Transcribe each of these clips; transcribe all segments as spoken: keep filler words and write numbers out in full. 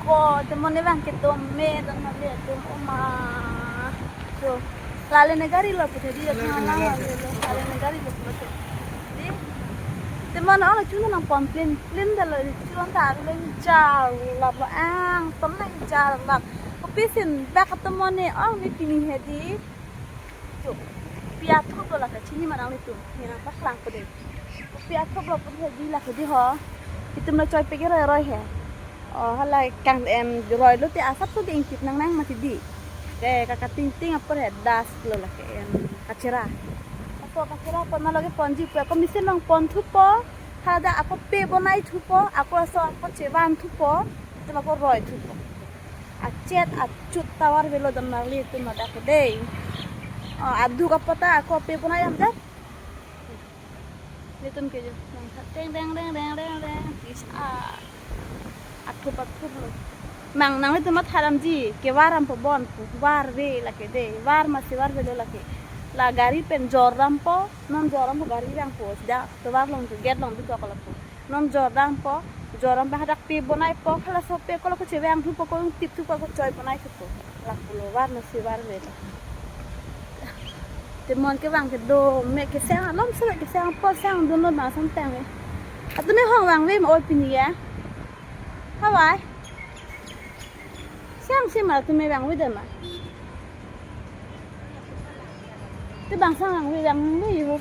Po, te mo ne bang ke dome, dome le, dom oma. So, lale ne gari lo pute di, lale ne gari lo, lale ne gari lo pute di. Te mo na olo chun nangpon plin, plin dalo, chun ta le jar lap lo, ang, tom le jar lap. Kopi sin bak te mo ne ong ne pini he di. Tu, pi athup lo lake chini ma nanglitum. Nang paklang pute. Pi athup lo pute di lake di ho. Itum lo choi pege roi roi he. Oh, hala kang em roi lo te asap tu ding tip nang nang mati di. Ke kaka ting ting apor he das lo lake em kachera. Apo kachera pon ma lake ponji pu ko misi nangpon thupo. Hala da ako pe bonai thupo. Ako aso ako chevan thupo. Itum ako roi thupo. Achet achut tovar velo dam nangli itum ladak ke dei. Oh, aduk apot ta ako pe bonai am dat. Itum ke jo. Nang teng teng teng teng teng teng. Pis a. Athup athup lo. Mang nanglitum matha damji ke var am po bon po. Var ve lake dei. Var masi var velo lake. La gari pen jor dampo. Non jor dampo gari vangpo. Sida tovar along tu gate along tu tok lapo. Non jor dampo, jor dam ba hadak pe bonai po, halaso pe ko lako chevang thupo ko tip thupo ko choi bonai thupo. Lapulo var masi var velo. Te mo kevang ke dome kesang alom se kesang po sang dun lo ma sam tang e. Atum ne hong vangve ma oi pini ya. Hawai. Sang si ma atum ne vangve de ma. Te bang sang vangve vangve ho.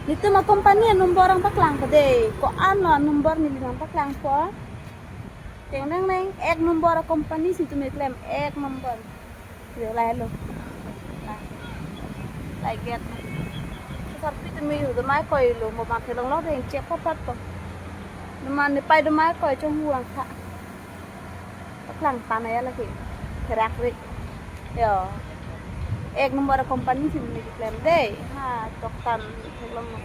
Nelitum a company a number nangpaklang po dei. Ko-an lo a number nelitum nangpaklang po. Teng nang nang ek number a company si itum klem ek number. Yo lai lo. Lai. Lai gate. Sarpi itum yo damai koi lo mo bang thelong lo dei chek po pat po. Numan ne pai damai koi chong huang tha. Paklang pan ya lake. Therak re. Yo. Ek number company si nelitum klem dei. Ha, tok tan theklong mo.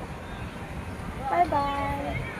Bye bye.